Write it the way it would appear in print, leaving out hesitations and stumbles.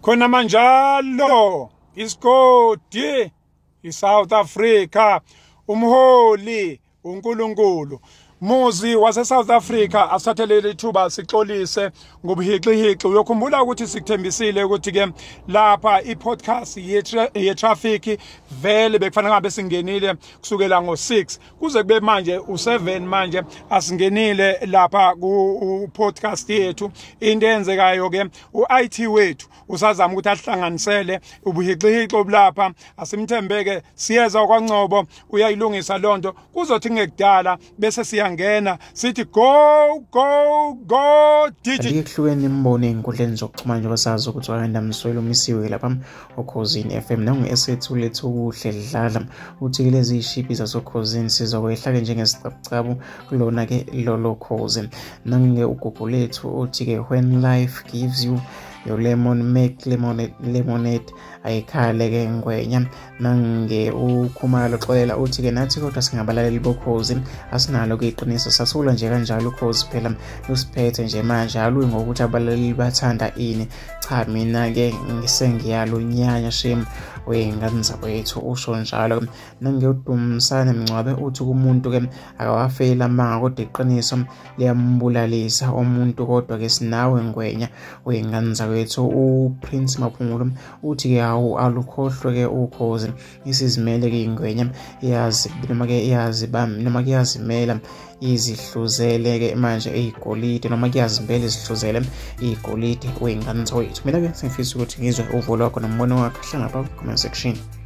Khona manjalo isigodi iSouth Africa, umholi uNkulunkulu. Muzi wase South Africa, asithathe ithuba sixolise ngobuhixihixi. Uyokhumbula ukuthi sikuthembisile ukuthi ke lapha i-podcast ye-traffic vele bekufanele ngabe singenile kusukela ngo-6 kuze kube manje u-7, manje asingenile lapha ku-podcast yethu. Into eyenzekayo ke, u-IT wethu usazama ukuthi ahlanganisele ubuhixihixi obulapha. Asimthembeke, siyeza kwaNcobo, uyayilungisa lonto. Kuzothi kungekudala bese siyangena, sithi go go go digital. Ekuhlukene imibono ey'nkundleni zokuxhumana njengoba sazi ukuthi uAyanda Msweli umisiwe lapha oKhozini FM. Nangu-esethu lethu kuhle dlala uthi-ke lezi y'shibhi zasoKhozini sizokwehla-ke njengesicabucabu kulona-ke lolo khozi. Nange uGugu lethu uthi-ke, "When life gives you your lemon, make lemonade, lemonade." Ayikhale-ke ngwenya. Nange uKhumalo Xolela uthi-ke, "Nathi kodwa singabalaleli boKhozi asinalo-ke iqiniso, sasula nje kanjalo. Ukhozi phela lusiphethe nje manje, aluyi ngokuthi abalaleli bathanda ini. Cha, mina-ke ngisengiyalunyanya shame wey'ngane zakwethu," usho njalo. Nange uDumsane Mncwabe uthi, "Kumuntu-ke akawafeli amanga, kodwa iqiniso liyambulalisa umuntu. Kodwa-ke sinawe ngwenya wey'ngane zakwethu." UPrince Maphumulo uthi-ke, "Hawu, alukhohlwe-ke ukhozi, isizimele-ke ingwenya, iyazi noma-ke iyazibamba noma kuyazimela izihluzele-ke manje ey'golide noma kuyazimbela izihluzele iy'golide wey'ngane zakwethu." Mina-ke sengifisa ukuthi ngizwe uvo lwakho nombono wakho. Hlangapha comment section.